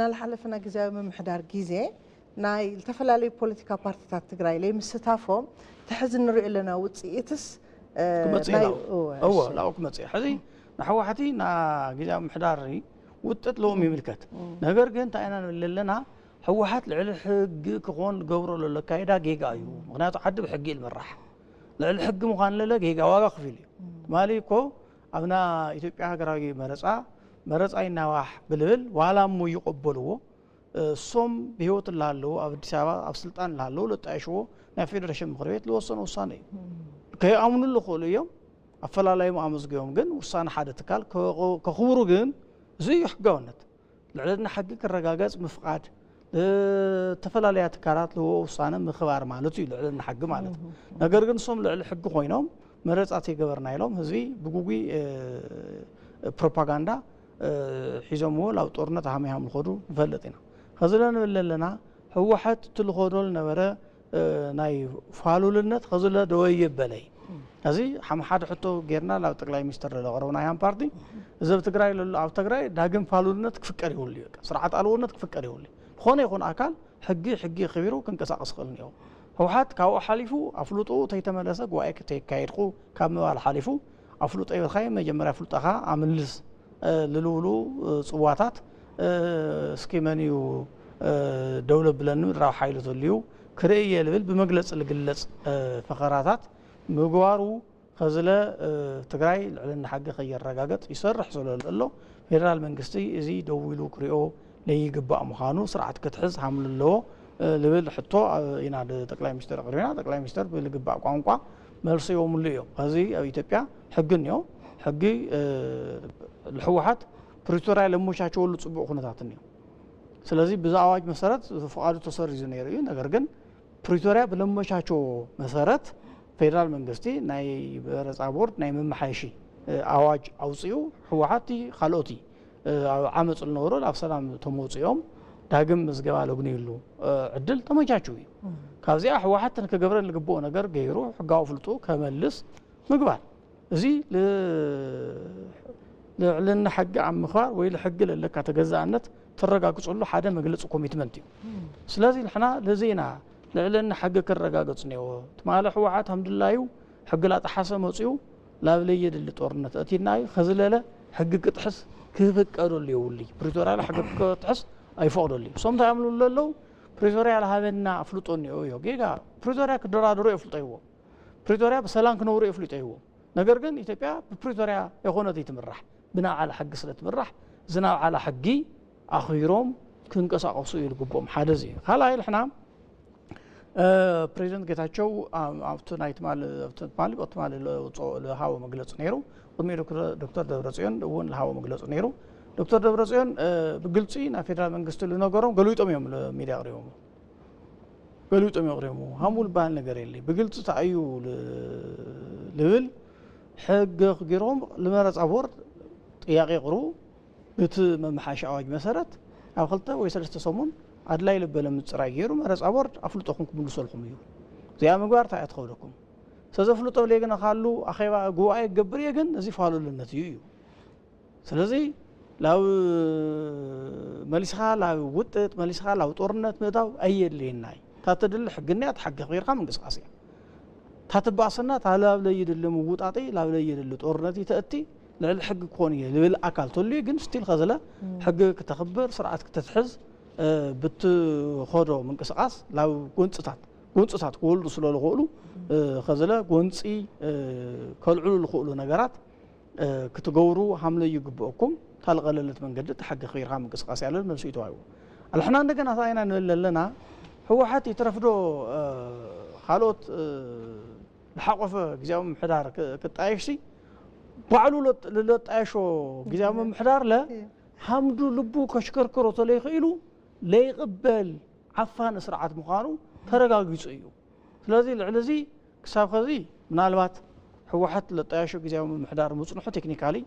ናልሓለፈና ግዜያዊ ምምሕዳር ግዜ ናይ ዝተፈላለዩ ፖለቲካ ፓርቲታት ትግራይ ለይ ምስታፎም ትሕዚ ንሪኦ ኣለና ውፅኢትስ ክመፅእ ላብኡ ክመፅእ ሕዚ ንሕወሓቲ ና ግዜያዊ ምምሕዳር ውጥጥ ለዎም ይምልከት። ነገር ግን እንታይ ኢና ንብል ኣለና፣ ህወሓት ልዕሊ ሕጊ ክኾን ዝገብሮ ዘሎ ኣካይዳ ጌጋ እዩ። ምክንያቱ ዓዲ ብሕጊ እዩ ዝምራሕ። ልዕሊ ሕጊ ምዃን ለለ ጌጋ ዋጋ ክፍል እዩ። ትማሊ እኮ ኣብና ኢትዮጵያ ሃገራዊ መረፃ መረፃ ይናዋሕ ብልብል ዋላ እሞ ይቐበልዎ እሶም ብህይወት እናሃለዉ ኣብ ኣዲስ ኣበባ ኣብ ስልጣን እናሃለዉ ለጣየሽዎ ናይ ፌደሬሽን ምክር ቤት ዝወሰኑ ውሳነ እዩ። ከይኣምኑሉ ይኽእሉ እዮም። ኣፈላላዮም ኣመዝግዮም ግን ውሳነ ሓደ ትካል ከኽብሩ ግን እዚ እዩ ሕጋውነት። ልዕልና ሕጊ ክረጋገፅ ምፍቓድ ዝተፈላለያ ትካላት ልህቦ ውሳነ ምኽባር ማለት እዩ ልዕልና ሕጊ ማለት። ነገር ግን እሶም ልዕሊ ሕጊ ኮይኖም መረፃ ተይገበርና ኢሎም ህዝቢ ብጉጉይ ፕሮፓጋንዳ ሒዞምዎ ላብ ጦርነት ሃሚሃም ንኸዱ ንፈልጥ ኢና። ከዚ ንብል ኣለና ህወሓት እቲ ልኸዶ ዝነበረ ናይ ፋሉልነት ከዚ ደወ የበለይ። እዚ ሓም ሓደ ሕቶ ጌርና ናብ ጠቅላይ ሚኒስትር ለቀረብና ያም ፓርቲ እዚ ኣብ ትግራይ ለሎ ኣብ ትግራይ ዳግም ፋሉልነት ክፍቀድ ይውሉ እዩ። ስርዓት ኣልውነት ክፍቀድ ይውሉ። ዝኾነ ይኹን ኣካል ሕጊ ሕጊ ክቢሩ ክንቀሳቀስ ክእል እኒኦ። ህወሓት ካብኡ ሓሊፉ ኣፍልጦ ተይተመለሰ ጉባኤ ተይካየድኩ ካብ ምባል ሓሊፉ ኣፍልጦ ይበልካዮ መጀመርያ ፍልጠኻ ኣምልስ ልልውሉ ፅዋታት እስኪ መን እዩ ደው ለብለኒ ምድራዊ ሓይሉ ተልዩ ክርእየ ልብል ብመግለፂ ልግለፅ ፈኸራታት ምግባሩ ከዝለ ትግራይ ልዕልና ሕጊ ከየረጋገፅ ይሰርሕ ዘሎ ዘሎ ፌደራል መንግስቲ እዚ ደው ኢሉ ክሪኦ ለይግባእ ምዃኑ ስርዓት ክትሕዝ ሃምሉ ኣለዎ ልብል ሕቶ ኢና ጠቅላይ ሚኒስትር ኣቅሪብና። ጠቅላይ ሚኒስትር ብልግባእ ቋንቋ መልሲ ይቦምሉ እዮም። ከዚ ኣብ ኢትዮጵያ ሕጊ እኒኦ። ሕጊ ልሕወሓት ፕሪቶርያ ለመቻቸወሉ ፅቡቅ ኩነታት እኒኦ። ስለዚ ብዚ ኣዋጅ መሰረት ፍቃዱ ተሰሪዙ ነይሩ እዩ። ነገር ግን ፕሪቶርያ ብለመቻቸዎ መሰረት ፌደራል መንግስቲ ናይ መረፃ ቦርድ ናይ መመሓየሺ ኣዋጅ ኣውፅኡ። ህወሓት ካልኦት ኣብ ዓመፅ ዝነበሩ ኣብ ሰላም ተመውፅኦም ዳግም ምዝገባ ለግንዩሉ ዕድል ተመቻችው እዩ። ካብዚኣ ህወሓት ክገብረ ዝግብኦ ነገር ገይሩ ሕጋዊ ፍልጡ ከመልስ ምግባር እዚ ልዕልና ሕጊ ኣብ ምኽባር ወይ ልሕጊ ለለካ ተገዛእነት ተረጋግፀሉ ሓደ መግለፂ ኮሚትመንት እዩ። ስለዚ ንሕና ለዚ ኢና ልዕልና ሕጊ ክረጋገፅ እኒኦ። ትማሊ ህወሓት ከምድላዩ ሕጊ ላጠሓሰ መፅኡ ላብ ለየድሊ ጦርነት እቲና እዩ። ከዝለለ ሕጊ ክጥሕስ ክፍቀደሉ የብሉ። ፕሪቶርያ ሕጊ ክጥሕስ ኣይፈቅደሉ እዩ። እሶም እንታይ ኣምሉ ኣለዉ? ፕሪቶርያ ልሃበና ኣፍልጦ እኒኦ እዮ። ጌጋ ፕሪቶርያ ክደራደሩ የፍልጦ ይዎ። ፕሪቶርያ ብሰላም ክነብሩ የፍልጦ ይዎ። ነገር ግን ኢትዮጵያ ብፕሪቶርያ የኾነት ትምራሕ ብናብ ዓላ ሕጊ ስለ ትምራሕ ዝናብ ዓላ ሕጊ ኣኽቢሮም ክንቀሳቀሱ እዩ ልግብኦም። ሓደ እዚ እዩ። ካልኣይ ልሕና ፕሬዚደንት ጌታቸው ኣብቲ ናይ ትማሊ ትማሊ ትማሊ ዝሃቦ መግለፂ ነይሩ። ቅድሚኡ ዶክተር ደብረፅዮን እውን ዝሃቦ መግለፂ ነይሩ። ዶክተር ደብረፅዮን ብግልፂ ናይ ፌደራል መንግስቲ ዝነገሮም ገልቢጦም እዮም ሚድያ ኣቅሪቦም። ገልቢጦም እዮም ኣቅሪቦም። ሃምኡ ዝበሃል ነገር የለ። ብግልፂ ተኣዩ ልብል ሕገ ክጊሮም ልመረፃ ቦርድ ጥያቄ ይቅርቡ። ብቲ መመሓየሺ ኣዋጅ መሰረት ኣብ ክልተ ወይ ሰለስተ ሰሙን ኣድላይ ልበለ ምፅራይ ገይሩ መረፃ ቦርድ ኣፍልጦኹም ክምልሰልኩም እዩ። እዚኣ ምግባር እንታይ እያ ትኸብደኩም? ሰዘፍልጦ ለይ ግን ካሉ ኣኼባ ጉባኤ ክገብር እየ ግን እዚ ፋሉልነት እዩ እዩ። ስለዚ ላብ መሊስኻ ላብ ውጥጥ መሊስኻ ላብ ጦርነት ምእታው ኣየድልየና እዩ። እታ ትድሊ ሕግንያ ተሓጊ ክርካ ምንቅስቃስ እያ። እታ ትባእሰና እታ ላብ ለይድሊ ምውጣጢ ላብ ለይድሊ ጦርነት ይተእቲ ልዕሊ ሕጊ ክኾን እየ ዝብል ኣካል ተልዩ ግን ስቲል ከዝለ ሕጊ ክተኽብር ስርዓት ክትትሕዝ ብትኸዶ ምንቅስቃስ ላብ ጎንፅታት ጎንፅታት ክወልዱ ስለ ዝኽእሉ ከዝለ ጎንፂ ከልዕሉ ዝኽእሉ ነገራት ክትገብሩ ሃምለ ይግብአኩም። ካልእ ቀለለት መንገዲ ተሓጊ ክቢርካ ምንቅስቃስ ያለ መልሱ ይተዋይዎ ኣልሕና እንደገና ሳይና ንብል ኣለና። ህወሓት ይትረፍዶ ካልኦት ዝሓቆፈ ግዜያዊ ምምሕዳር ክጣየሽሲ ባዕሉ ልለጣየሾ ግዜያዊ ምምሕዳር ለ ሃምዱ ልቡ ከሽከርክሮ ተለይኽኢሉ ለይቕበል ዓፋኒ ስርዓት ምዃኑ ተረጋጊፁ እዩ። ስለዚ ልዕሊ እዚ ክሳብ ኸዚ ምናልባት ህወሓት ለጣየሾ ግዜያዊ ምምሕዳር ምፅንሑ ቴክኒካሊ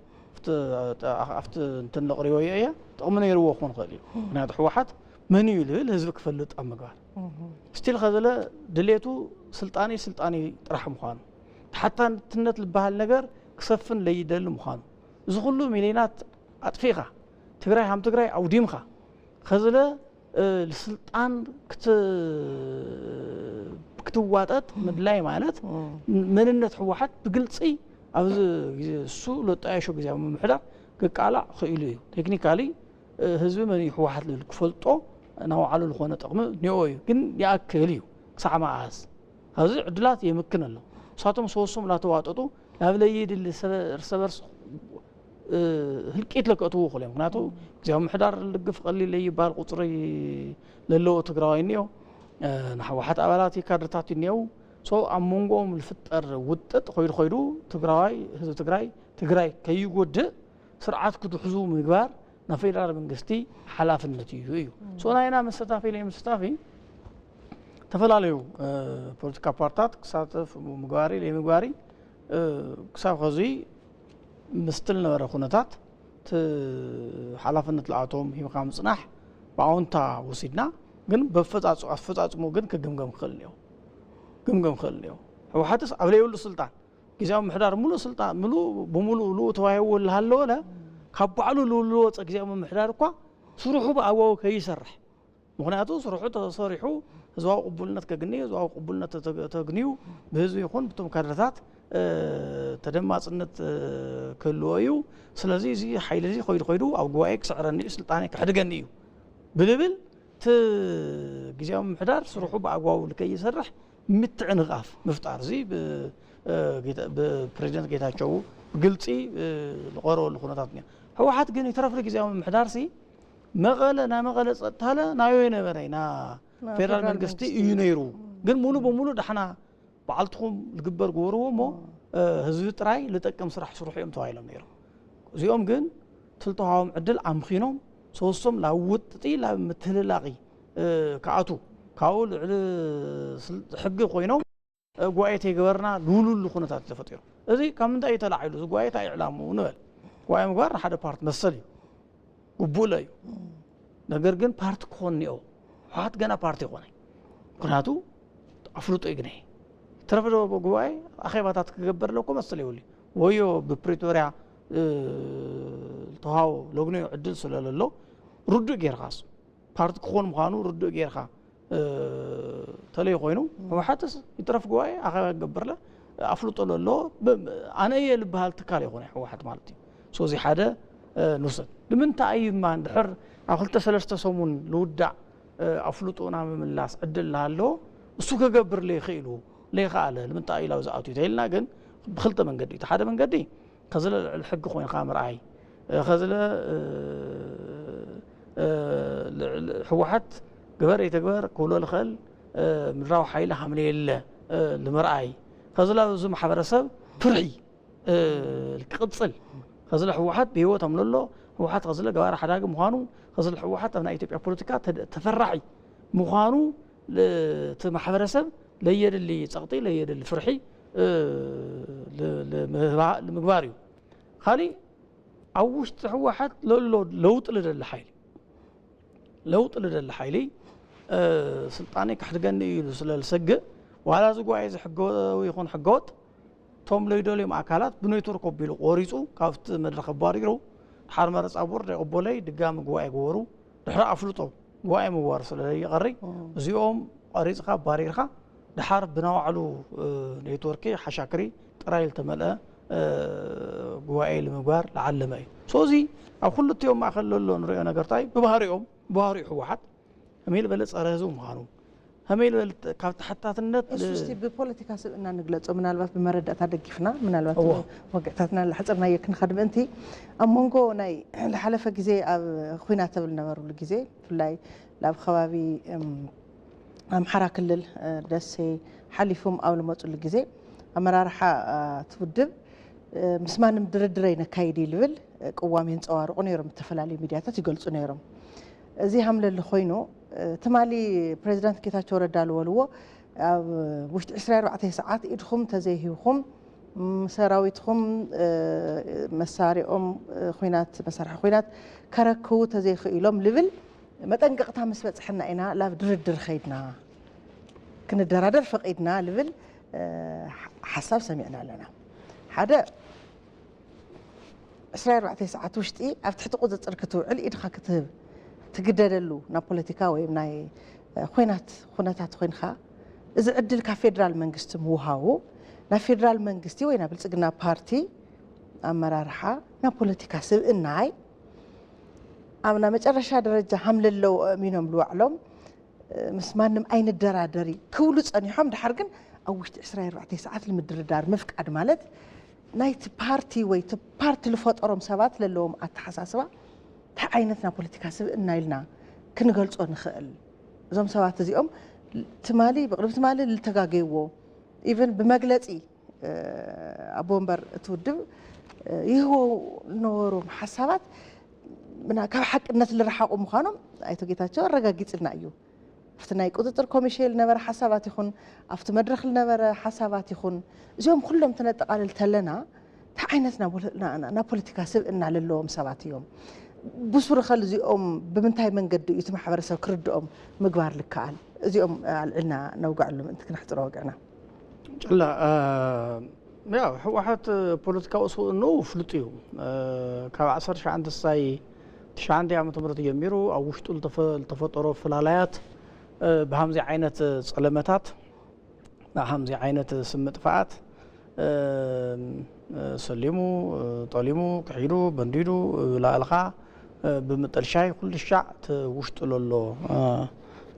ኣብቲ እንትን ለቕሪቦ እየ ጥቕሚ ነይርዎ ክኾን ይኽእል እዩ። ምክንያቱ ህወሓት መን እዩ ዝብል ህዝቢ ክፈልጥ ኣብ ምግባር ስቲል ኸዘለ ድሌቱ ስልጣኒ ስልጣኒ ጥራሕ ምዃኑ ተሓታትነት ዝበሃል ነገር ክሰፍን ለይደሊ ምዃኑ እዚ ኩሉ ሚሊዮናት ኣጥፊእኻ ትግራይ ሃም ትግራይ ኣውዲምኻ ከዝለ ስልጣን ክትዋጠጥ ምድላይ ማለት መንነት ህወሓት ብግልፂ ኣብዚ ግዜ እሱ ለጣየሾ ግዜያዊ ምምሕዳር ክቃላዕ ክኢሉ እዩ። ቴክኒካሊ ህዝቢ መን እዩ ህወሓት ልብል ክፈልጦ ናባዕሉ ዝኾነ ጥቕሚ እኒኦ እዩ፣ ግን ይኣክል እዩ ክሳዕ መዓስ? ኣብዚ ዕድላት የምክን ኣሎ። ንሳቶም ሰወሶም ላተዋጠጡ ናብ ለይድሊ እርሰ በርስ ህልቂት ለከእትዉ ይኽእሉ እዮም። ምክንያቱ ግዜያዊ ምሕዳር ልድግፍ ቀሊል ለይባል ቁፅሪ ለለዎ ትግራዋይ እኒኦ፣ ንህወሓት ኣባላት ካድርታት እኒኦ። ሶ ኣብ መንጎኦም ዝፍጠር ውጥጥ ኮይዱ ኮይዱ ትግራዋይ ህዝቢ ትግራይ ትግራይ ከይጎድእ ስርዓት ክድሕዙ ምግባር ናይ ፌደራል መንግስቲ ሓላፍነት እዩ እዩ ሶ ናይና መሰታፊ ለይ መሰታፊ ዝተፈላለዩ ፖለቲካ ፓርታት ክሳተፍ ምግባሪ ለይ ምግባሪ ክሳብ ከዚ ምስቲ ዝነበረ ኩነታት እቲ ሓላፍነት ለኣቶም ሂብካ ምፅናሕ ብኣውንታ ወሲድና ግን በፈፃፅ ኣፈፃፅሙ ግን ክግምገም ክኽእል እኒኦ ግምገም ክኽእል እኒኦ ህወሓትስ ኣብ ለይብሉ ስልጣን ግዜያዊ ምሕዳር ሙሉእ ስልጣን ሙሉእ ብሙሉእ ልኡ ተዋሂብዎ እናሃለወለ ካብ ባዕሉ ልውሉ ወፀ ግዜያዊ ምምሕዳር እኳ ስርሑ ብኣግባቡ ከይሰርሕ ምክንያቱ ስርሑ ተሰሪሑ ህዝባዊ ቅቡልነት ከግኒ ህዝባዊ ቅቡልነት ተግንዩ ብህዝቢ ይኹን ብቶም ካድረታት ተደማፅነት ክህልዎ እዩ። ስለዚ እዚ ሓይሊ እዚ ኮይዱ ኮይዱ ኣብ ጉባኤ ክስዕረኒ እዩ፣ ስልጣነ ክሕድገኒ እዩ ብልብል እቲ ግዜያዊ ምምሕዳር ስርሑ ብኣግባቡ ንከይሰርሕ ምትዕንቓፍ ምፍጣር እዚ ብፕሬዚደንት ጌታቸው ብግልፂ ዝቐረበሉ ኩነታት እኒኦ። ህወሓት ግን ይትረፍ ግዜያዊ ምምሕዳር ሲ መቐለ ናይ መቐለ ፀጥታለ ናዮ የነበረ ና ፌደራል መንግስቲ እዩ ነይሩ። ግን ሙሉ በሙሉ ዳሕና በዓልትኹም ዝግበር ግበርዎ እሞ ህዝቢ ጥራይ ዝጠቅም ስራሕ ስርሑ እዮም ተባሂሎም ነይሮም። እዚኦም ግን ትልተሃቦም ዕድል ኣምኺኖም ሰወሶም ላብ ውጥጢ ላብ ምትህልላቂ ክኣቱ ካብኡ ልዕሊ ሕጊ ኮይኖም ጉባኤ ተይገበርና ልውሉሉ ኩነታት ተፈጢሩ። እዚ ካብ ምንታይ እዩ ተላዒሉ? እዚ ጉባኤ እንታይ እዩ ዕላምኡ ንበል። ጉባኤ ምግባር ንሓደ ፓርቲ መሰል እዩ፣ ግቡእ እዩ። ነገር ግን ፓርቲ ክኾን እኒኦ። ህወሓት ገና ፓርቲ ይኾነ። ምክንያቱ ኣፍልጦ እዩ ግነ ተረፈ ጉባኤ ኣኼባታት ክገበር ኣለኮ መሰል የብሉ። ወዮ ብፕሪቶርያ ተዋሃቦ ለግኖዮ ዕድል ስለለሎ ርዱእ ጌርካስ ፓርቲ ክኾን ምዃኑ ርዱእ ጌርካ ተለይ ኮይኑ ህወሓትስ ይትረፍ ጉባኤ ኣኼባ ክገብርለ ኣፍልጦ ለሎ ኣነ እየ ልበሃል ትካል ይኾነ ህወሓት ማለት እዩ። ሶዚ ሓደ ንውሰድ ንምንታይ እዩ ድማ እንድሕር ኣብ ክልተ ሰለስተ ሰሙን ልውዳእ ኣፍልጦ ናብ ምምላስ ዕድል እናሃለዎ እሱ ክገብር ለይኽእሉ ለይኸኣለ ንምንታይ እዩ ላብ ዝኣትዩ ተይልና ግን ብክልተ መንገዲ እዩ። ሓደ መንገዲ ከዝለ ልዕሊ ሕጊ ኮይንካ ምርኣይ ከዝለ ህወሓት ግበር ይትግበር ክብሎ ዝኽእል ምድራዊ ሓይሊ ሃምለ የለ ንምርኣይ ከዝለ እዚ ማሕበረሰብ ፍርሒ ክቕፅል ከዝለ ህወሓት ብህይወት ኣምለሎ ህወሓት ከዝለ ገባሪ ሓዳጊ ምዃኑ ከዝለ ህወሓት ኣብ ናይ ኢትዮጵያ ፖለቲካ ተፈራሒ ምዃኑ እቲ ማሕበረሰብ ለየድሊ ፀቕጢ ለየድሊ ፍርሒ ንምግባር እዩ። ካሊእ ኣብ ውሽጢ ህወሓት ለሎ ለውጢ ልደሊ ሓይሊ ለውጢ ልደሊ ሓይሊ ስልጣነይ ክሕድገኒ እዩ ኢሉ ስለ ዝሰግእ ዋላ እዚ ጉባኤ እዚ ሕጋዊ ይኹን ሕገወጥ እቶም ለይደልዮም ኣካላት ብኔትወርክ ኣቢሉ ቆሪፁ ካብቲ መድረክ ኣባሪሩ ድሓር መረፃ ቦርድ ኣይቕበሎይ ድጋሚ ጉባኤ ግበሩ ድሕሪ ኣፍልጦ ጉባኤ ምግባሩ ስለ ዘይቐሪ እዚኦም ቆሪፅካ ኣባሪርካ ድሓር ብናባዕሉ ኔትወርክ ሓሻክሪ ጥራይ ዝተመልአ ጉባኤ ንምግባር ዝዓለመ እዩ። ሶዚ ኣብ ክልቲኦም ማእኸል ለሎ ንሪኦ ነገር እንታይ ብባህሪኦም ብባህሪኡ ህወሓት ከመይ ዝበለ ፀረ ህዝቢ ምዃኑ ከመይ ዝበለ ካብ ተሓታትነት እሱ እስቲ ብፖለቲካ ስብእና ንግለፆ ምናልባት ብመረዳእታ ደጊፍና ምናልባት ወግዕታትና ዝሓፀርናዮ ክንኸድ ምእንቲ ኣብ መንጎ ናይ ዝሓለፈ ግዜ ኣብ ኹናት ተብል ነበርሉ ግዜ ብፍላይ ኣብ ከባቢ ኣምሓራ ክልል ደሴ ሓሊፎም ኣብ ዝመፅሉ ግዜ ኣመራርሓ እቲ ውድብ ምስ ማንም ድርድር ኣይነካይድ እዩ ዝብል ቅዋም የንፀባርቑ ነይሮም፣ ዝተፈላለዩ ሚድያታት ይገልፁ ነይሮም። እዚ ሃምለሊ ኮይኑ ትማሊ ፕሬዚዳንት ጌታቸው ረዳ ዝበልዎ ኣብ ውሽጢ ዕስራ ኣርባዕተ ሰዓት ኢድኹም ተዘይሂብኹም ሰራዊትኩም መሳሪኦም ኩናት መሳርሒ ኩናት ከረክቡ ተዘይኽኢሎም ልብል መጠንቀቕታ ምስ በፅሐና ኢና ላብ ድርድር ኸይድና ክንደራደር ፈቒድና ልብል ሓሳብ ሰሚዕና ኣለና። ሓደ ዕስራ ኣርባዕተ ሰዓት ውሽጢ ኣብ ትሕቲ ቁፅፅር ክትውዕል ኢድኻ ክትህብ ትግደደሉ ናብ ፖለቲካ ወይ ናይ እ፣ ኹናት ኩነታት ኮይንካ እዚ ዕድል ካብ ፌደራል መንግስቲ ምውሃቡ ናብ ፌደራል መንግስቲ ወይ ናብ ብልጽግና ፓርቲ ኣመራርሓ ናብ ፖለቲካ ስብእናይ ኣብ ናይ መጨረሻ ደረጃ ሃም ለለው ኣእሚኖም ልዋዕሎም እ፣ ምስ ማንም ኣይንደራደሪ ክብሉ ጸኒሖም ድሓር ግን ኣብ ውሽጢ ዕስራ ኣርባዕተ ሰዓት ንምድርዳር ምፍቃድ ማለት ናይቲ ፓርቲ ወይ እቲ ፓርቲ ልፈጠሮም ሰባት ለለዎም ኣተሓሳስባ እንታይ ዓይነት ናይ ፖለቲካ ስብእና ኢልና ክንገልጾ ንኽእል እዞም ሰባት እዚኦም ትማሊ ብቅድሚ ትማሊ ልተጋገይዎ ኢቨን ብመግለጺ ኣቦ ወንበር እቲ ውድብ ይህቦ ነበሮም ሓሳባት ካብ ሓቅነት ልረሓቁ ምዃኖም ኣይቶ ጌታቸው ኣረጋጊፅልና እዩ። ኣብቲ ናይ ቁፅፅር ኮሚሽን ዝነበረ ሓሳባት ይኹን ኣብቲ መድረክ ዝነበረ ሓሳባት ይኹን እዚኦም ኩሎም ተነጠቃልል ተለና እንታይ ዓይነት ናብ ፖለቲካ ስብእና ለለዎም ሰባት እዮም? ብሱሩ ኸ እዚኦም ብምንታይ መንገዲ እዩ እቲ ማሕበረሰብ ክርድኦም ምግባር ልከኣል? እዚኦም ኣልዕልና ነውግዐሉ ምእንቲ ክነሕፅሮ ወግዕና። ጭላ ያው ህወሓት ፖለቲካዊ ስብእንኡ ፍሉጥ እዩ። ካብ ዓሰርተ ትሽዓተ ሳይ ትሽዓተ ዓመተ ምህረት ጀሚሩ ኣብ ውሽጡ ዝተፈጠሮ ፍላላያት ብሃምዚ ዓይነት ፀለመታት ብሃምዚ ዓይነት ስምጥፋኣት ሰሊሙ፣ ጠሊሙ፣ ክሒዱ፣ በንዲዱ፣ ላእልኻ ብምጥልሻይ ኩሉ ሻዕ እቲ ውሽጡ ለሎ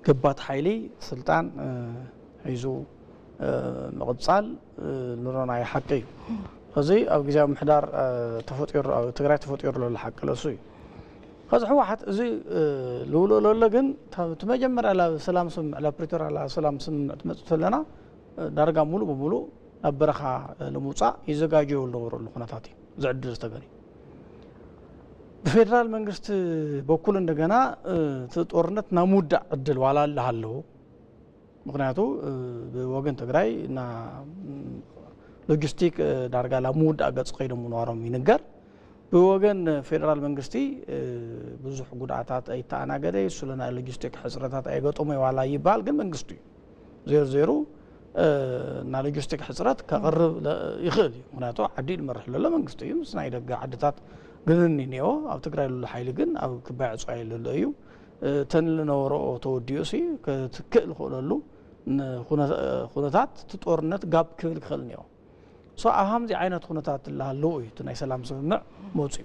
ገባት ሓይሊ ስልጣን ሒዙ ምቕፃል ንሮናዮ ሓቂ እዩ። እዚ ኣብ ግዜያዊ ምሕዳር ተፈጢሩ ኣብ ትግራይ ተፈጢሩ ዘሎ ሓቂ ለሱ እዩ። ከዚ ህወሓት እዚ ልውሎ ለሎ ግን እቲ መጀመርያ ላ ሰላም ስምምዕ ላ ፕሪቶርያ ላ ሰላም ስምምዕ ትመፅእ ተለና ዳርጋ ሙሉእ ብሙሉእ ናብ በረኻ ንምውፃእ ይዘጋጀዩ ዝነበረሉ ኩነታት እዩ ዝዕድል ዝተገኒ ብፌደራል መንግስቲ በኩል እንደገና እቲ ጦርነት ናብ ምውዳእ ዕድል ዋላ ኣለሃለዉ ምክንያቱ ብወገን ትግራይ እና ሎጂስቲክ ዳርጋ ላ ምውዳእ ገፅ ከይዶም ምንባሮም ይንገር። ብወገን ፌደራል መንግስቲ ብዙሕ ጉድኣታት ኣይተኣናገደ፣ እሱ ለና ሎጂስቲክ ሕፅረታት ኣይገጠሞ ዋላ ይበሃል፣ ግን መንግስቱ እዩ ዜሩ ዜሩ እና ሎጂስቲክ ሕፅረት ከቕርብ ይኽእል እዩ። ምክንያቱ ዓዲ ዝመርሕ ዘሎ መንግስቲ እዩ። ምስ ናይ ደገ ዓድታት ግንኒ እኒኦ። ኣብ ትግራይ ዘሎ ሓይሊ ግን ኣብ ክባይ ዕፅዋ የለሎ እዩ። ተን ዝነበረኦ ተወዲኡ ሲ ክትክእ ዝኽእለሉ ኩነታት እቲ ጦርነት ጋብ ክብል ክኽእል እኒኦ። ሶ ኣብ ሃምዚ ዓይነት ኩነታት እናሃለዉ እዩ እቲ ናይ ሰላም ስምምዕ መፅኡ።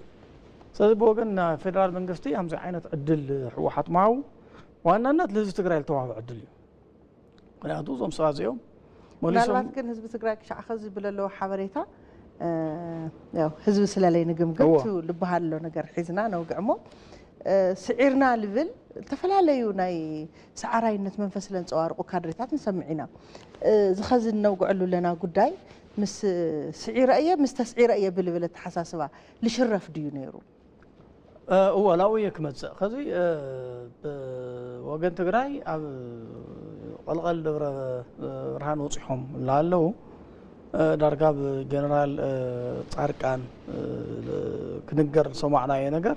ስለዚ ብወገን ናይ ፌደራል መንግስቲ ሃምዚ ዓይነት ዕድል ህወሓት ምሃቡ ዋናነት ንህዝቢ ትግራይ ዝተዋህበ ዕድል እዩ። ምክንያቱ እዞም ሰባት እዚኦም ምናልባት ግን ህዝቢ ትግራይ ክሻዕ ከዚ ብለለዎ ሓበሬታ ያው ህዝቢ ስለለይ ንግምግም እዎ። ቱ ልበሃል ኣሎ ነገር ሒዝና ነውግዕ እሞ ስዒርና ልብል ዝተፈላለዩ ናይ ሰዓራይነት መንፈስ ለንፀዋርቁ ካድሬታት ንሰምዕ ኢና። ዝኸዚ እነውግዐሉ ኣለና ጉዳይ ምስ ስዒረ እየ ምስ ተስዒረ እየ ብልብል ኣተሓሳስባ ልሽረፍ ድዩ ነይሩ? እወ ላብኡ እየ ክመፅእ ከዚ ብወገን ትግራይ ኣብ ቀልቐል ደብረ ብርሃን ወፂሖም እናሃለዉ ዳርጋ ብጀነራል ፃርቃን ክንገር ዝሰማዕናዮ ነገር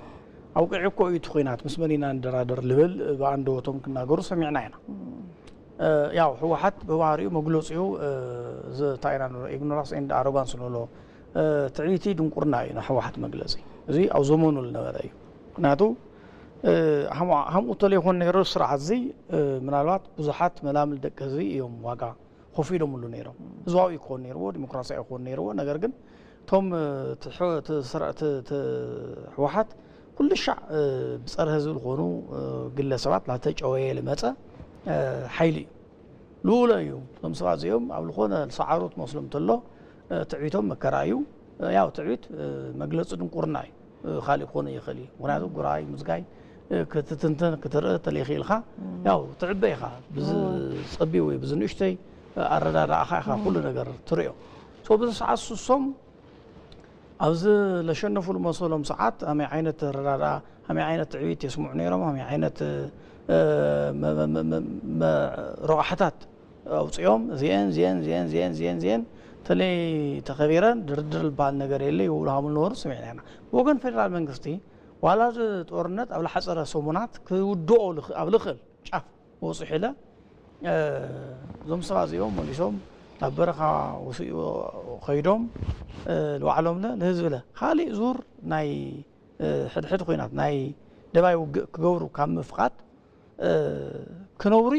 ኣውቂዑ እኮ እዩ እቲ ኹናት ምስ መን ኢና ንደራደር ልብል ብኣንደበቶም ክናገሩ ሰሚዕና ኢና። ያው ህወሓት ብባህሪኡ መግለፂኡ እዚ እንታይ ኢና ንብሎ ኢግኖራንስ ኤንድ ኣሮጋንስ ንብሎ ትዕቢቲ ድንቁርና እዩ ናይ ህወሓት መግለፂ። እዚ ኣብ ዘመኑ ዝነበረ እዩ። ምክንያቱ ሃምኡ ተለይኮን ነይሩ ስርዓት እዚ ምናልባት ብዙሓት መላምል ደቂ ህዝቢ እዮም ዋጋ ከፊሎምሉ ነይሮም። ህዝባዊ ክኾን ነይርዎ፣ ዲሞክራሲያዊ ክኾን ነይርዎ። ነገር ግን እቶም ህወሓት ኩሉ ሻዕ ብፀረ ህዝቢ ዝኾኑ ግለሰባት ላተጨወየ ልመፀ ሓይሊ እዩ። ልውሎ እዩ። እቶም ሰባት እዚኦም ኣብ ዝኾነ ዝሰዓሩ ትመስሎም እንተሎ ትዕቢቶም መከራ እዩ። ያው ትዕቢት መግለፂ ድንቁርና እዩ። ካልእ ክኾነ ይኽእል እዩ። ምክንያቱ ጉራይ ምዝጋይ ክትትንትን ክትርኢ ተለይኽኢልካ ያው ትዕበ ኢኻ። ብዝፀቢ ወይ ብዝንእሽተይ ኣረዳድኣኻ ኢኻ ኩሉ ነገር ትርእዮ። ሶ ብዚ ሰዓት ስሶም ኣብዚ ለሸነፉ ልመሰሎም ሰዓት ኣመይ ዓይነት ረዳድኣ ኣመይ ዓይነት ትዕቢት የስምዑ ነይሮም ኣመይ ዓይነት ረቋሕታት ኣውፅኦም እዚአን እዚአን እዚአን እዚአን እዚአን እዚአን ተለይ ተኸቢረን ድርድር ዝበሃል ነገር የለ ይብሉ ሃምሉ ነበሩ ስሚዕና ኢና። ብወገን ፌደራል መንግስቲ ዋላ እዚ ጦርነት ኣብ ለሓፀረ ሰሙናት ክውድኦ ኣብ ልኽእል ጫፍ በፂሑ ኢለ እዞም ሰባት እዚኦም መሊሶም ናብ በረኻ ወሲኡ ከይዶም ንባዕሎም ለ ንህዝቢ ለ ካሊእ ዙር ናይ ሕድሕድ ኮይናት ናይ ደባይ ውግእ ክገብሩ ካብ ምፍቓድ ክነውሪ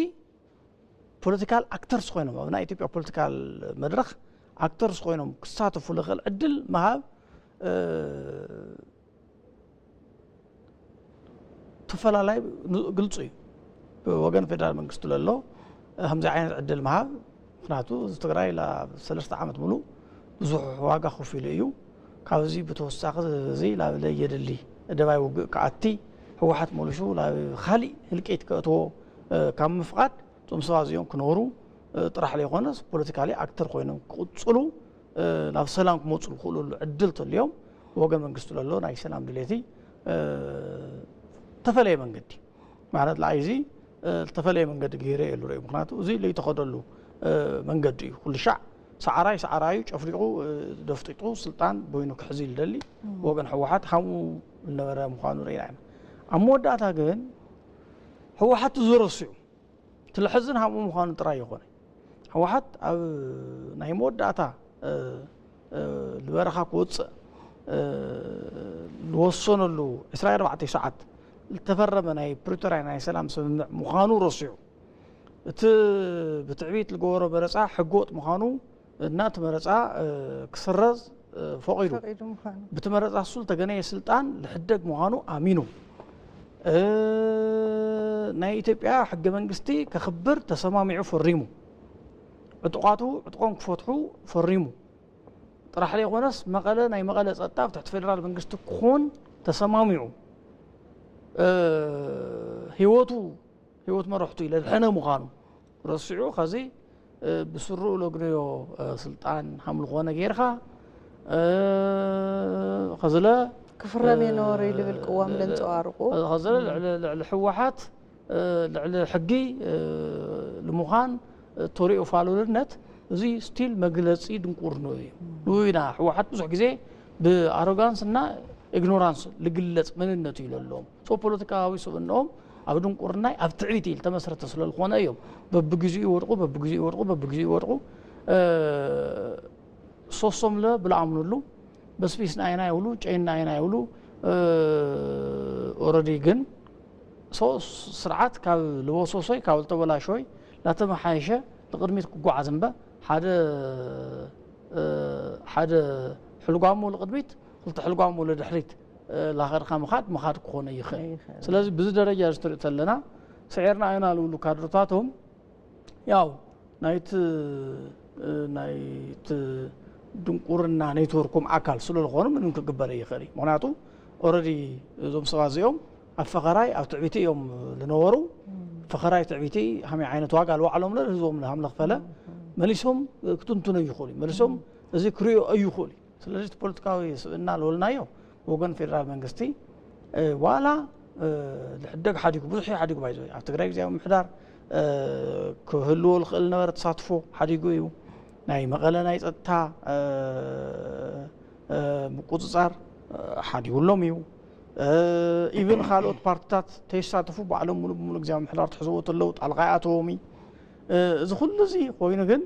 ፖለቲካል ኣክተርስ ኮይኖም ኣብ ናይ ኢትዮጵያ ፖለቲካል መድረኽ ኣክተርስ ኮይኖም ክሳተፉ ልኽእል ዕድል ምሃብ ተፈላላይ ግልፁ እዩ። ብወገን ፌደራል መንግስቲ ለሎ ከምዚ ዓይነት ዕድል ምሃብ ምክንያቱ እዚ ትግራይ ላብ ሰለስተ ዓመት ሙሉእ ብዙሕ ዋጋ ከፊሉ እዩ። ካብዚ ብተወሳኺ እዚ ላብ ለየድሊ ደባይ ውግእ ክኣቲ ህወሓት መሊሱ ላብ ካሊእ ህልቂት ከእትዎ ካብ ምፍቓድ እቶም ሰባት እዚኦም ክነብሩ ጥራሕ ዘይኮነስ ፖለቲካሊ ኣክተር ኮይኖም ክቕፅሉ ናብ ሰላም ክመፁ ዝኽእሉሉ ዕድል ተልዮም ብወገን መንግስቲ ለሎ ናይ ሰላም ድሌቲ ተፈለየ መንገዲ ማለት ለኣይዚ ዝተፈለየ መንገዲ ገይረ የሉ ርእዩ ምክንያቱ እዚ ለይተኸደሉ መንገዲ እዩ ኩሉ ሻዕ ሰዓራይ ሰዓራዩ ጨፍሊቑ ደፍጢጡ ስልጣን ቦይኑ ክሕዚ ልደሊ ወገን ህወሓት ሃምኡ ዝነበረ ምዃኑ ርኢና ኢና ኣብ መወዳእታ ግን ህወሓት ዝረስዑ ትልሕዝን ሃምኡ ምዃኑ ጥራይ ይኾነ ህወሓት ኣብ ናይ መወዳእታ ዝበረኻ ክወፅእ ዝወሰነሉ ዕስራ ኣርባዕተ ሰዓት ዝተፈረመ ናይ ፕሪቶርያ ናይ ሰላም ስምምዕ ምዃኑ ረሲዑ እቲ ብትዕቢት ዝገበሮ መረፃ ሕገወጥ ምዃኑ እና እቲ መረፃ ክስረዝ ፈቒዱ ብቲ መረፃ እሱ ዝተገነየ ስልጣን ዝሕደግ ምዃኑ ኣሚኑ ናይ ኢትዮጵያ ሕገ መንግስቲ ከኽብር ተሰማሚዑ ፈሪሙ ዕጡቓቱ ዕጥቖም ክፈትሑ ፈሪሙ ጥራሕ ዘይኮነስ መቐለ ናይ መቐለ ፀጥታ ኣብ ትሕቲ ፌደራል መንግስቲ ክኾን ተሰማሚዑ ህይወቱ ህይወት መረሕቱ ኢለ ድሐነ ምዃኑ ረሲዑ ከዚ ብስሩኡ ለግነዮ ስልጣን ሃምልኾነ ጌርካ ከዝለ ክፍረም የነበረ ልብል ቅዋም ለንፀዋርቁ ከዝለ ልዕሊ ህወሓት ልዕሊ ሕጊ ንምዃን ተሪኦ ፋሉልነት እዚ ስቲል መግለፂ ድንቁርኖ እዩ ንኡ ኢና ህወሓት ብዙሕ ግዜ ብኣሮጋንስ እና ኢግኖራንስ ልግለፅ መንነት እዩ ለለዎም ሶ ፖለቲካዊ ስብእንኦም ኣብ ድንቁርናይ ኣብ ትዕቢት ዝተመስረተ ስለዝኾነ እዮም በብግዚኡ ይወድቁ በብግዚኡ ይወድቁ በብግዚኡ ይወድቁ ሶሶምለ ብልኣምኑሉ በስቢስ ናይና ይብሉ ጨይን ናይና ይብሉ ኦረዲ ግን ሶ ስርዓት ካብ ልወሶሶይ ካብ ልተበላሾይ ላተመሓየሸ ንቅድሚት ክጓዓዝ እምበ ሓደ ሓደ ሕልጓሞ ልቅድሚት ክልተ ሕልጓሞ ልድሕሪት ላኸድካ ምኻድ ምኻድ ክኾነ ይኽእል ስለዚ ብዚ ደረጃ እዚ ትርኢ ተለና ስዒርና ኢና ልብሉ ካድርታቶም ያው ናይቲ ናይቲ ድንቁርና ኔትወርኮም ኣካል ስለ ዝኾኑ ምንም ክግበር ይኽእል እዩ ምክንያቱ ኦረዲ እዞም ሰባት እዚኦም ኣብ ፈኸራይ ኣብ ትዕቢቲ እዮም ዝነበሩ ፈኸራይ ትዕቢቲ ሃመይ ዓይነት ዋጋ ልዋዕሎም ለ ህዝቦም ሃም ለኽፈለ መሊሶም ክትንትኖ ይኽእሉ መሊሶም እዚ ክሪኦ ኣይኽእሉ ስለዚ እቲ ፖለቲካዊ ስብእና ዝበልናዮ ብወገን ፌደራል መንግስቲ ዋላ ዝሕደግ ሓዲጉ ብዙሕ እዩ ሓዲጉ ባይዘ ኣብ ትግራይ ግዜያዊ ምምሕዳር ክህልዎ ዝኽእል ነበረ ተሳትፎ ሓዲጉ እዩ ናይ መቐለ ናይ ፀጥታ ምቁፅፃር ሓዲጉሎም እዩ ኢቭን ካልኦት ፓርትታት ተይሳተፉ ባዕሎም ሙሉ ብሙሉ ግዜያዊ ምምሕዳር ትሕዝዎ ተለው ጣልቃ ይኣተዎም እዩ እዚ ኩሉ እዚ ኮይኑ ግን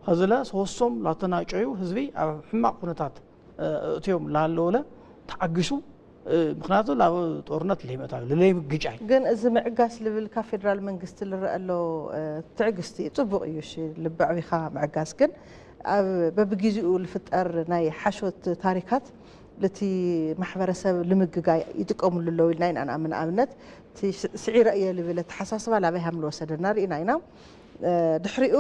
ኸዝለ ሰወሶም ላተናጨዩ ህዝቢ ኣብ ሕማቕ ኩነታት እእትዮም ላሃለወለ ተዓግሱ ምክንያቱ ላብ ጦርነት ለይመእታዊ ለለይምግጫይ ግን እዚ ምዕጋስ ልብል ካብ ፌደራል መንግስቲ ልረአ ኣሎ ትዕግስቲ እዩ ፅቡቅ እዩ እሺ ልቢ ኣዕቢኻ ምዕጋስ ግን ኣብ በብጊዜኡ ልፍጠር ናይ ሓሾት ታሪካት ልቲ ማሕበረሰብ ልምግጋይ ይጥቀምሉ ኣለዉ ኢልና ኢና ንኣምን ኣብነት ስዒረ እየ ልብል ኣተሓሳስባ ላበይ ሃም ልወሰደና ርኢና ኢና ድሕሪኡ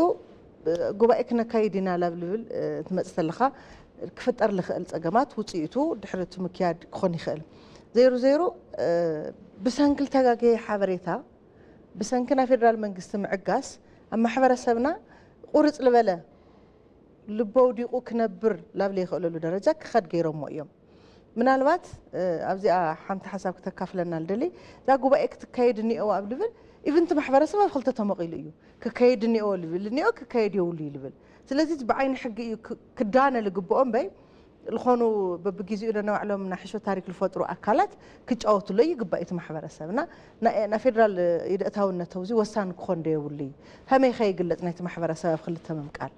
ጉባኤ ክነካይድ ኢና ላብ ልብል ትመፅእ ተለካ ክፍጠር ልኽእል ፀገማት ውፅኢቱ ድሕሪ እቲ ምክያድ ክኾን ይኽእል ዘይሩ ዘይሩ ብሰንኪ ልተጋገየ ሓበሬታ ብሰንኪ ናይ ፌደራል መንግስቲ ምዕጋስ ኣብ ማሕበረሰብና ቁርፅ ልበለ ልቦ ውዲቑ ክነብር ላብ ለይኽእለሉ ደረጃ ክኸድ ገይሮሞ እዮም ምናልባት ኣብዚኣ ሓንቲ ሓሳብ ክተካፍለና ልደሊ እዛ ጉባኤ ክትካየድ እኒኦ ኣብ ልብል ኢቭንቲ ማሕበረሰብ ኣብ ክልተ ተመቒሉ እዩ ክካየድ እኒኦ ልብል እኒኦ ክካየድ የብሉ እዩ ልብል ስለዚ ብዓይኒ ሕጊ እዩ ክዳነ ልግብኦ እምበይ ዝኾኑ በብጊዜኡ ነናባዕሎም ናይ ሕሾ ታሪክ ዝፈጥሩ ኣካላት ክጫወትሎ ይግባእ እቲ ማሕበረሰብ እና ናይ ፌደራል ኢደእታውነት ተውዚ ወሳኒ ክኾን ዶ የብሉ እዩ ከመይ ከይግለፅ ናይቲ ማሕበረሰብ ኣብ ክልተ ምምቃል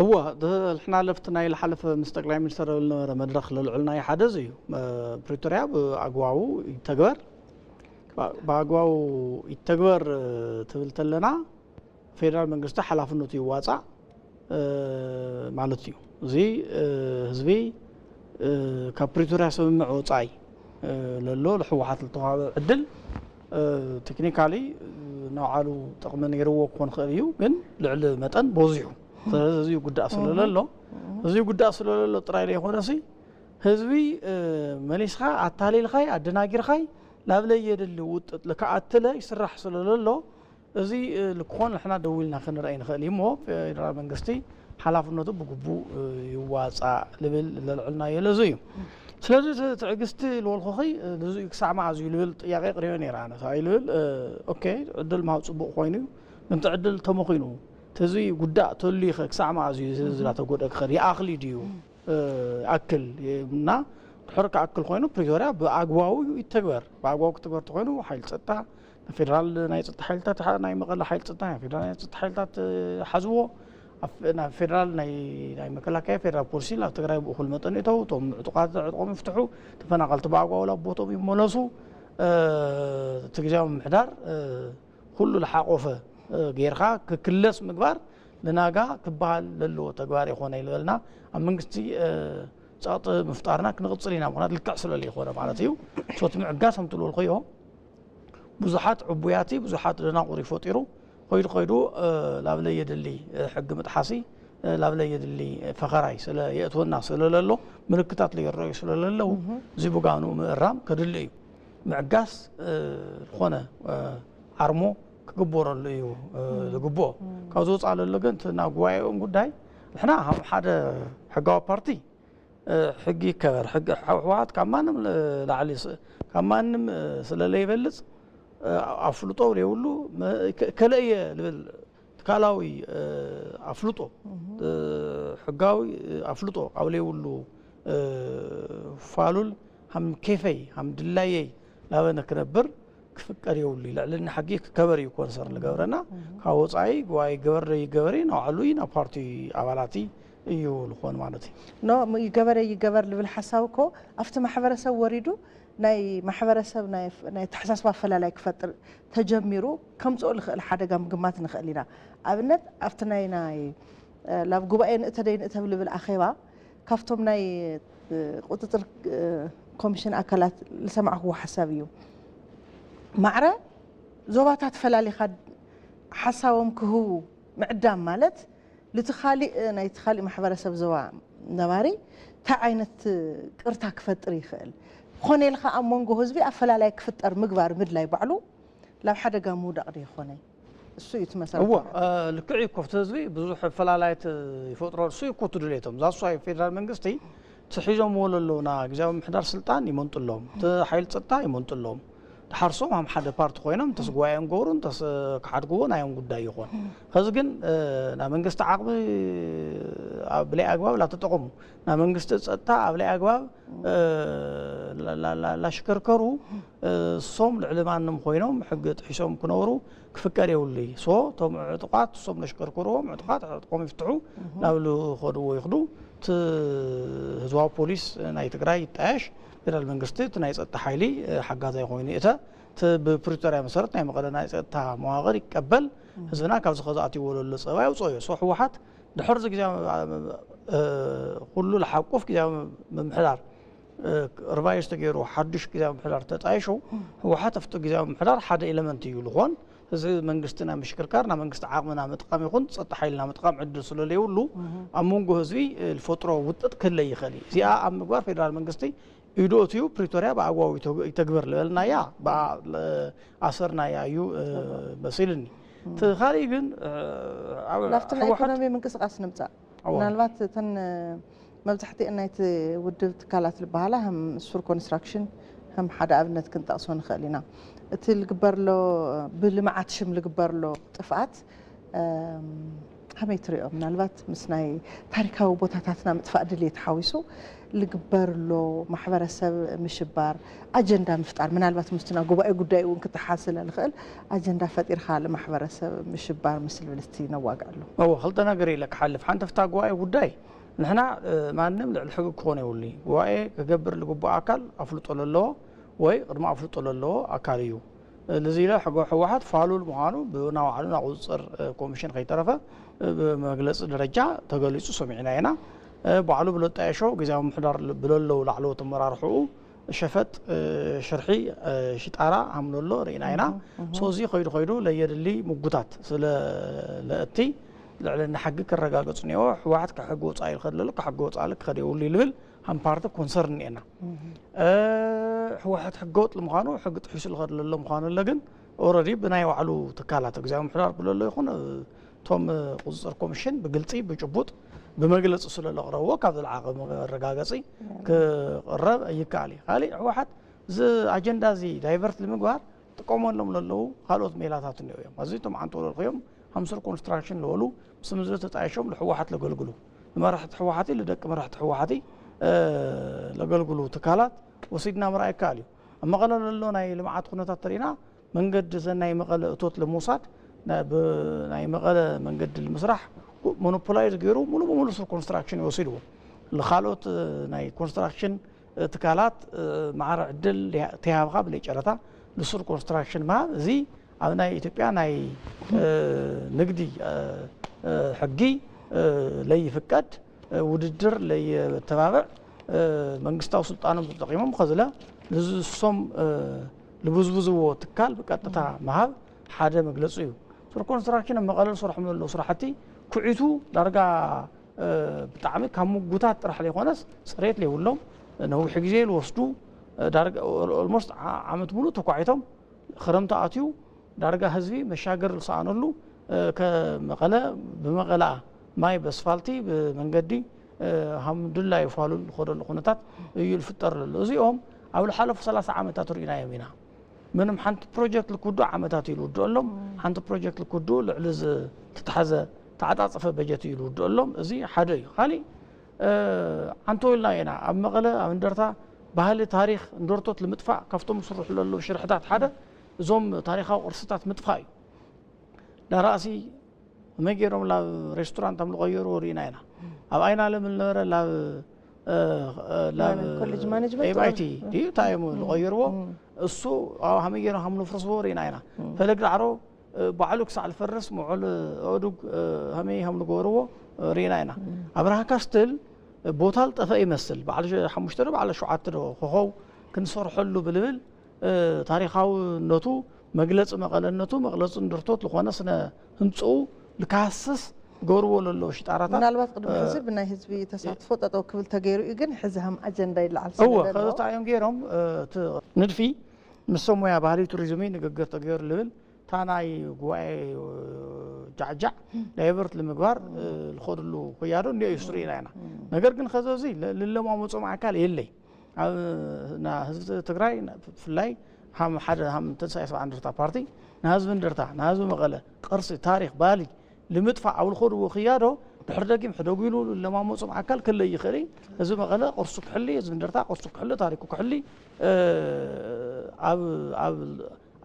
እወ፣ ንሕና ለፍቲ ናይ ዝሓለፈ ምስ ጠቅላይ ሚኒስተር ዝነበረ መድረኽ ለልዑልናዮ ሓደ እዚ እዩ። ፕሪቶርያ ብኣግባቡ ይተግበር፣ ብኣግባቡ ይተግበር ትብል ተለና ፌደራል መንግስቲ ሓላፍነቱ ይዋፃእ ማለት እዩ። እዚ ህዝቢ ካብ ፕሪቶርያ ስምምዕ ወፃኢ ለሎ ንሕወሓት ዝተዋሃበ ዕድል ቴክኒካሊ ንባዕሉ ጥቕሚ ነይርዎ ክኾን ይኽእል እዩ፣ ግን ልዕሊ መጠን በዚሑ። ስለዚ እዚ ጉዳእ ስለለሎ እዚ ጉዳእ ስለለሎ ጥራይ ዘይኮነሲ ህዝቢ መሊስኻ ኣታሊልኻይ ኣደናጊርኻይ ናብ ለየድሊ ውጥጥ ልክኣትለ ይስራሕ ስለለሎ እዚ ልክኾን ንሕና ደው ኢልና ክንርአ ንኽእል እዩ እሞ ፌደራል መንግስቲ ሓላፍነቱ ብግቡእ ይዋፃእ ልብል ለልዕልና የለዙ እዩ። ስለዚ ትዕግስቲ ልበልኩኺ ልዙ ክሳዕ መዓዝ እዩ ልብል ጥያቄ ቅሪበ ነይረ ኣነ ሰብኣይ ልብል ኦኬ ዕድል ምሃብ ፅቡቅ ኮይኑ እዩ ግን እቲ ዕድል ተመኺኑ ተዚ ጉዳእ ተልዩ ኸ ክሳዕ መዓዝ እዩ ዝላ ተጎደ ክኸድ ይኣኽል ድዩ ኣክል እና ድሕር ክኣክል ኮይኑ ፕሪቶርያ ብኣግባቡ ይተግበር ብኣግባቡ ክትግበር ተኮይኑ ሓይል ፀጥታ ፌደራል ናይ ፀጥታ ሓይልታት ናይ መቐለ ሓይል ፀጥታ ናይ ፌደራል ናይ ፀጥታ ሓይልታት ሓዝዎ ናብ ፌደራል ናይ መከላከያ ፌደራል ፖሊሲ ናብ ትግራይ ብእኩል መጠን ይእተው እቶም ዕጡቃት ዕጥቆም ይፍትሑ ተፈናቀልቲ ብኣግባቡ ናብ ቦቶም ይመለሱ እቲ ግዜያዊ ምምሕዳር ኩሉ ዝሓቆፈ ጌርካ ክክለስ ምግባር ንናጋ ክበሃል ዘለዎ ተግባር ይኾነ ይልበልና ኣብ መንግስቲ ፀቕጢ ምፍጣርና ክንቕፅል ኢና ምክንያት ልክዕ ስለለይኮነ ማለት እዩ ሶት ምዕጋስ ከም ትልበልኮዮ ብዙሓት ዕቡያቲ ብዙሓት ደናቑር ይፈጢሩ ኮይዱ ኮይዱ ላብ ለየድሊ ሕጊ ምጥሓሲ ላብ ለየድሊ ፈኸራይ ስለ የእትወና ስለለሎ ምልክታት ለይረዩ ስለለለው እዚ ብጋኑ ምእራም ከድሊ እዩ ምዕጋስ ዝኾነ ዓርሞ ክግበረሉ እዩ ዝግብኦ ካብዚ ወፃእ ለሎ ግን እቲ ናብ ጉባኤኦም ጉዳይ ንሕና ከም ሓደ ሕጋዊ ፓርቲ ሕጊ ይከበር። ሕጊ ህወሓት ካብ ማንም ላዕሊ ካብ ማንም ስለለይበልፅ ኣፍልጦ ዘይብሉ ከለእየ ልብል ትካላዊ ኣፍልጦ ሕጋዊ ኣፍልጦ ኣብ ዘይብሉ ፋሉል ሃም ኬፈይ ሃም ድላየይ ላበነ ክነብር ክፍቀድ የብሉ ልዕልና ሕጊ ክከበር እዩ ኮንሰርን ዝገብረና ካብ ወፃኢ ጉባኤ ይገበር ይገበር እዩ ናብ ባዕሉ እዩ ናብ ፓርቲ ኣባላት እዩ ዝኾን ማለት እዩ ኖ ይገበረ ይገበር ልብል ሓሳብ እኮ ኣብቲ ማሕበረሰብ ወሪዱ ናይ ማሕበረሰብ ናይ ተሓሳስባ ኣፈላላይ ክፈጥር ተጀሚሩ ከምፅኦ ዝኽእል ሓደጋ ምግማት ንኽእል ኢና ኣብነት ኣብቲ ናይ ናይ ላብ ጉባኤ ንእተደይ ንእተብ ልብል ኣኼባ ካብቶም ናይ ቁፅፅር ኮሚሽን ኣካላት ዝሰማዕክዎ ሓሳብ እዩ። ማዕረ ዞባታት ፈላሊኻ ሓሳቦም ክህቡ ምዕዳም ማለት ልቲ ካሊእ ናይቲ ካሊእ ማሕበረሰብ ዞባ ነባሪ እንታይ ዓይነት ቅርታ ክፈጥር ይኽእል? ኮነ ኢልካ ኣብ መንጎ ህዝቢ ኣፈላላይ ክፍጠር ምግባር ምድላይ ባዕሉ ላብ ሓደጋ ምውዳቕ ዶ ይኾነ? እሱ እዩ እቲ መሰረት እዎ ማለት እዩ። ልክዕ እዩ እኮ ኣብቲ ህዝቢ ብዙሕ ኣፈላላይት ይፈጥሮ እሱ እዩ እኮ እቲ ድሌቶም እዛ እሷ ፌደራል መንግስቲ እቲ ሒዞምዎ ለለውና ግዜያዊ ምሕዳር ስልጣን ይመንጥሎም እቲ ሓይል ፀጥታ ይመንጥሎም ድሓርሶም ሃም ሓደ ፓርቲ ኮይኖም እንተስ ጉባኤ እዮም ገብሩ እንተስ ክሓድግዎ ናዮም ጉዳይ ይኾን ከዚ ግን ናይ መንግስቲ ዓቕሚ ኣብ ብለይ ኣግባብ ላተጠቐሙ ናይ መንግስቲ ፀጥታ ኣብ ለይ ኣግባብ ላሽከርከሩ እሶም ልዕሊ ማንም ኮይኖም ሕጊ ጥሒሶም ክነብሩ ክፍቀድ የብሉ እዩ። ሶ እቶም ዕጡቓት እሶም ነሽከርክርዎም ዕጡቓት ዕጥቆም ይፍትሑ ናብ ልኸድዎ ይኽዱ። እቲ ህዝባዊ ፖሊስ ናይ ትግራይ ይጣየሽ፣ ፌደራል መንግስቲ እቲ ናይ ፀጥታ ሓይሊ ሓጋዛይ ኮይኑ ይእተ። እቲ ብፕሪቶርያ መሰረት ናይ መቐለ ናይ ፀጥታ መዋቕር ይቀበል። ህዝብና ካብዚ ከዝኣትይዎ ዘሎ ፀባ የውፅኦ እዩ። ሶ ህወሓት ድሕር እዚ ግዜ ኩሉ ዝሓቁፍ ግዜ ምምሕዳር ርቫይዝ ተገይሩ ሓዱሽ ግዜያዊ ምምሕዳር ተጣይሹ ህወሓት ኣብቲ ግዜያዊ ምምሕዳር ሓደ ኤለመንት እዩ ዝኾን እዚ መንግስቲ ናይ ምሽክርካር ናይ መንግስቲ ዓቕሚ ናይ ምጥቃም ይኹን ፀጥታ ሓይሊ ናይ ምጥቃም ዕድል ስለለይብሉ ኣብ መንጎ ህዝቢ ዝፈጥሮ ውጥጥ ክህለ ይኽእል እዩ እዚኣ ኣብ ምግባር ፌደራል መንግስቲ ኢዱ ኣትዩ ፕሪቶርያ ብኣግባቡ ይተግበር ልበልናያ ኣሰርናያ እዩ መሲልኒ እቲ ካሊእ ግን ናብቲ ናይ ኢኮኖሚ ምንቅስቃስ ንምፃእ ምናልባት እተን መብዛሕትኤን ናይቲ ውድብ ትካላት ዝበሃላ ከም ሱር ኮንስትራክሽን ከም ሓደ ኣብነት ክንጠቕሶ ንኽእል ኢና። እቲ ዝግበር ኣሎ ብልምዓት ሽም ዝግበር ኣሎ ጥፍኣት ከመይ ትሪኦ? ምናልባት ምስ ናይ ታሪካዊ ቦታታትና ምጥፋእ ድሌት ሓዊሱ ልግበር ኣሎ ማሕበረሰብ ምሽባር፣ ኣጀንዳ ምፍጣር፣ ምናልባት ምስትና ጉባኤ ጉዳይ እውን ክትሓዝ ስለ ዝኽእል ኣጀንዳ ፈጢርካ ንማሕበረሰብ ምሽባር ምስልብል እስቲ ነዋግዐሉ። እዎ ክልተ ነገር ኢለ ክሓልፍ። ሓንቲ ፍታ ጉባኤ ጉዳይ ንሕና ማንም ልዕሊ ሕጊ ክኾን የብሉ። ጉባኤ ክገብር ዝግብኦ ኣካል ኣፍልጦ ለለዎ ወይ ቅድሚ ኣፍልጦ ለለዎ ኣካል እዩ። ልዚ ኢለ ሕጎ ህወሓት ፋሉል ምዃኑ ብናባዕሉ ናብ ቁፅፅር ኮሚሽን ከይተረፈ ብመግለፂ ደረጃ ተገሊፁ ሰሚዕና ኢና። ባዕሉ ብለጣየሾ ግዜያዊ ምሕዳር ብለለዉ ላዕለዎት ኣመራርሕኡ ሸፈጥ ሽርሒ ሽጣራ ሃምለሎ ርኢና ኢና። ሶዚ ከይዱ ከይዱ ለየድሊ ምጉታት ስለ ለእቲ ልዕልና ሕጊ ክረጋገፅ እኒኦ። ህወሓት ካብ ሕጊ ወፃኢ ይኸድ ለሎ ካብ ሕጊ ወፃኢ ክኸድ የብሉ ይልብል ሃም ፓርቲ ኮንሰርን እኒኤና። ህወሓት ሕገወጥ ምዃኑ ሕጊ ጥሒሱ ዝኸድ ለሎ ምዃኑ ለ ግን ኦረዲ ብናይ ባዕሉ ትካላት ግዜያዊ ምሕዳር ብለሎ ይኹን እቶም ቁፅፅር ኮሚሽን ብግልፂ ብጭቡጥ ብመግለፂ ስለ ለቕረብዎ ካብ ዝለዓቐ መረጋገፂ ክቕረብ ይከኣል እዩ። ካሊእ ህወሓት እዚ ኣጀንዳ እዚ ዳይቨርት ንምግባር ጥቀመሎም ለለዉ ካልኦት ሜላታት እኒኦ እዮም። እዚ እቶም ዓንቶ ለልኽዮም ሃምስር ኮንስትራክሽን ለበሉ ስም እዚ ተጣይሾም ንህወሓት ለገልግሉ ንመራሕቲ ህወሓቲ ልደቂ መራሕቲ ህወሓቲ ለገልግሉ ትካላት ወሲድና ምርኣይ ይከኣል እዩ። ኣብ መቐለ ለሎ ናይ ልምዓት ኩነታት ተሪእና መንገዲ ዘን ናይ መቐለ እቶት ለምውሳድ ናይ መቐለ መንገዲ ልምስራሕ ሞኖፖላይዝ ገይሩ ሙሉ ብሙሉ ስር ኮንስትራክሽን ይወሲድዎ። ካልኦት ናይ ኮንስትራክሽን ትካላት ማዕረ ዕድል ተያብካ ብለይ ጨረታ ንሱር ኮንስትራክሽን ምሃብ እዚ ኣብ ናይ ኢትዮጵያ ናይ ንግዲ ሕጊ ለይፍቀድ ውድድር ለየተባብዕ መንግስታዊ ስልጣኖም ተጠቂሞም ከዝለ ንዝሶም ልብዝብዝዎ ትካል ብቀጥታ ምሃብ ሓደ መግለፂ እዩ። ስር ኮንስትራክሽን ኣብ መቐለ ዝሰርሖም ዘለዉ ስራሕቲ ኩዒቱ ዳርጋ ብጣዕሚ ካብ ምጉታት ጥራሕ ዘይኮነስ ፅሬት ዘይብሎም ነዊሕ ግዜ ዝወስዱ ኦልሞስት ዓመት ሙሉእ ተኳዒቶም ክረምቲ ኣትዩ ዳርጋ ህዝቢ መሻገር ዝሰኣነሉ መቐለ ብመቐለኣ ማይ በስፋልቲ ብመንገዲ ሃምዱላ ይፋሉ ዝኸደሉ ኩነታት እዩ ዝፍጠር ዘሎ። እዚኦም ኣብ ዝሓለፉ ሰላሳ ዓመታት ርኢናዮም ኢና። ምንም ሓንቲ ፕሮጀክት ልክውድኡ ዓመታት እዩ ዝውድኦሎም። ሓንቲ ፕሮጀክት ልክውድኡ ልዕሊ ዝተታሕዘ ተዓፃፀፈ በጀት እዩ ዝውድኦሎም። እዚ ሓደ እዩ። ካሊእ ዓንቶ ኢልና ኢና ኣብ መቐለ ኣብ እንደርታ ባህሊ ታሪክ እንደርቶት ልምጥፋእ ካብቶም ዝስርሑ ለለዉ ሽርሕታት ሓደ እዞም ታሪካዊ ቅርስታት ምጥፋእ እዩ። ዳራእሲ ከመይ ገይሮም ላብ ሬስቶራንት ኣም ዝቐየርዎ ርኢና ኢና። ኣብ ኣይናለም ዝነበረ ላብ ላብ ኮሌጅ ማኔጅመንት ኤምኣይቲ ድዩ እንታይ እዮም ዝቐየርዎ እሱ ኣብ ከመይ ገይሮም ከም ንፍርስዎ ርኢና ኢና። ፈለግ ዳዕሮ ባዕሉ ክሳዕ ዝፈርስ ምዑል ኣእዱግ ከመይ ከም ዝገበርዎ ርኢና ኢና። ኣብርሃ ካስትል ቦታ ዝጠፈ ይመስል በዓል ሓሙሽተ ዶ በዓል ሸውዓተ ዶ ኮኸው ክንሰርሐሉ ብልብል ታሪኻውነቱ መግለፂ መቐለነቱ መቕለፂ እንደርቶት ዝኾነ ስነ ህንፅኡ ልካስስ ገርዎ ለለዎ ሽጣራታት ምናልባት ቅድሚ ሕዚ ብናይ ህዝቢ ተሳትፎ ጠጠው ክብል ተገይሩ እዩ ግን ሕዚ ሃም ኣጀንዳ ይለዓል እወ ስለዘለዎ ከዘታ እዮም ገይሮም እቲ ንድፊ ምስ ሰብ ሞያ ባህሊ ቱሪዝም እዩ ንግግር ተገይሩ ልብል እታ ናይ ጉባኤ ጃዕጃዕ ዳይቨርት ንምግባር ዝኸድሉ ክያዶ እንዲኦ እዩ ስርኢና ኢና ነገር ግን ከዘዚ ልለማመፆም ኣካል የለይ ኣብ ህዝቢ ትግራይ ብፍላይ ሃም ሓደ ሃም ተንሳኤ ሰብዓ እንደርታ ፓርቲ ንህዝቢ እንደርታ ንህዝቢ መቐለ ቅርሲ ታሪክ ባህሊ ልምጥፋእ ኣብ ልኸድዎ ክያዶ ድሕር ደጊም ሕደጉ ኢሉ ለማመፆም ኣካል ክለይ ይኽእል እዩ። ህዝቢ መቐለ ቅርሱ ክሕሊ ህዝቢ እንደርታ ቅርሱ ክሕሊ ታሪኩ ክሕሊ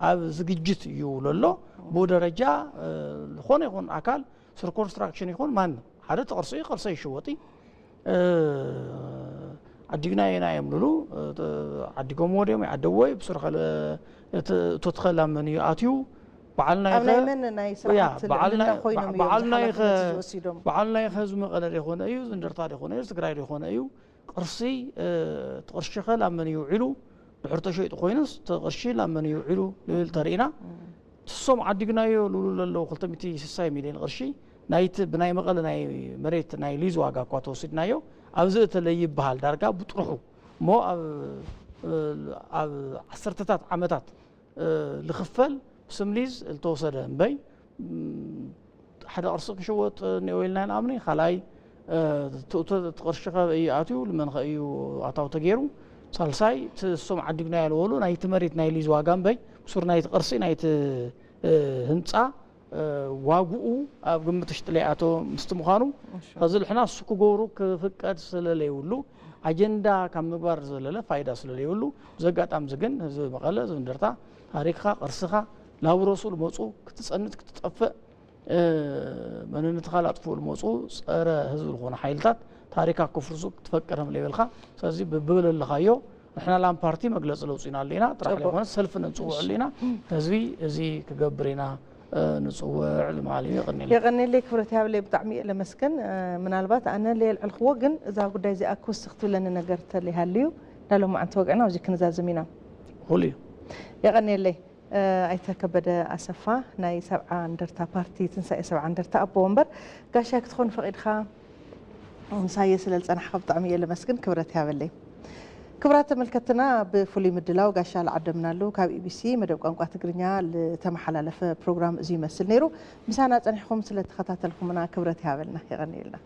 ኣብ ዝግጅት እዩ ለሎ ብኡ ደረጃ ዝኾነ ይኹን ኣካል ስር ኮንስትራክሽን ይኹን ማንም ሓደ እቲ ቅርሲ ቅርሲ ይሽወጥ እዩ። ዓዲግና ኢና እዮም ልሉ ዓዲጎምዎ ድዮም ይዓደዎ እዩ ብስሩ ከለ እቶት ከላመን እዩ ኣትዩ በዓልና ኣብ ናይ መን ናይ ስርዓት ልዕልና ኮይኖም እዮም በዓልና ዝሓላፍነት ዝወሲዶም በዓልና ይኸ ህዝቢ መቐለ ዘይኮነ እዩ ዝንደርታ ዘይኮነ እዩ ትግራይ ዘይኮነ እዩ ቅርሲ እቲ ቅርሺ ከ ላመን ይውዒሉ ድሕር ተሸይጡ ኮይኑስ እቲ ቅርሺ ላመን ይውዒሉ ልብል ተርኢና ትሶም ዓዲግናዮ ልብሉ ለለዉ ክልተ ሚእቲ ስሳይ ሚልዮን ቅርሺ ናይቲ ብናይ መቐለ ናይ መሬት ናይ ሊዝ ዋጋ እኳ ተወሲድናዮ ኣብዚ እተለይ ይበሃል ዳርጋ ብጥርሑ እሞ ኣብ ዓሰርተታት ዓመታት ልኽፈል ብስም ሊዝ ልተወሰደ እምበይ ሓደ ቅርሲ ክሽወጥ እኒኦ ኢልና ንኣምኒ ካልኣይ ትእቶ እቲ ቅርሺ ከ እዩ ኣትዩ ንመን ከ እዩ ኣታዊ ተገይሩ ሳልሳይ እቲ እሶም ዓዲግናዮ ዝበሉ ናይቲ መሬት ናይ ሊዝ ዋጋ እምበይ ብሱር ናይቲ ቅርሲ ናይቲ ህንፃ ዋግኡ ኣብ ግምት ውሽጢ ለይኣቶ ምስቲ ምዃኑ፣ ከዚ ልሕና እሱ ክገብሩ ክፍቀድ ስለለይብሉ፣ ኣጀንዳ ካብ ምግባር ዘለለ ፋይዳ ስለለይብሉ፣ ብዚ ኣጋጣሚ እዚ ግን ህዝቢ መቐለ፣ ህዝቢ እንደርታ፣ ታሪኽካ፣ ቅርስኻ ላብረሱ ልመፁ ክትፀንት ክትጠፍእ፣ መንነትካ ላጥፍኡ ልመፁ ፀረ ህዝቢ ዝኾኑ ሓይልታት ታሪካ ክፍርሱ ክትፈቅድ ከም ለይበልካ። ስለዚ ብብለለኻዮ ንሕና ላም ፓርቲ መግለፂ ለውፂና ኣለና ጥራሕ ለይኮነ ሰልፊ ነፅውዕ ኣለና። ህዝቢ እዚ ክገብር ኢና ንፅውዕ ልማል እዩ። የቐንየለይ። የቐንየለይ ክብረት ያብለይ፣ ብጣዕሚ እየ ለመስግን። ምናልባት ኣነ ለየልዕልክዎ ግን እዛ ጉዳይ እዚኣ ክውስኽ ትብለኒ ነገር ተለይሃልዩ ናሎም መዓንቲ ወግዕና ኣብዚ ክንዛዝም ኢና። ሁሉ እዩ። የቐንየለይ። ኣይተ ከበደ ኣሰፋ ናይ ሰብዓ እንደርታ ፓርቲ ትንሳኤ ሰብዓ እንደርታ ኣቦ ወንበር ጋሻ ክትኾን ፈቒድካ ምሳየ ስለ ዝጸናሕካ ብጣዕሚ እየ ለመስግን። ክብረት ያበለይ። ክብራት ተመልከትና ብፍሉይ ምድላው ጋሻ ልዓደምናሉ ካብ ኢቢሲ መደብ ቋንቋ ትግርኛ ልተመሓላለፈ ፕሮግራም እዚ ይመስል ነይሩ። ምሳና ጸኒሕኩም ስለ ተኸታተልኩምና ክብረት ያበልና። የቐንየልና።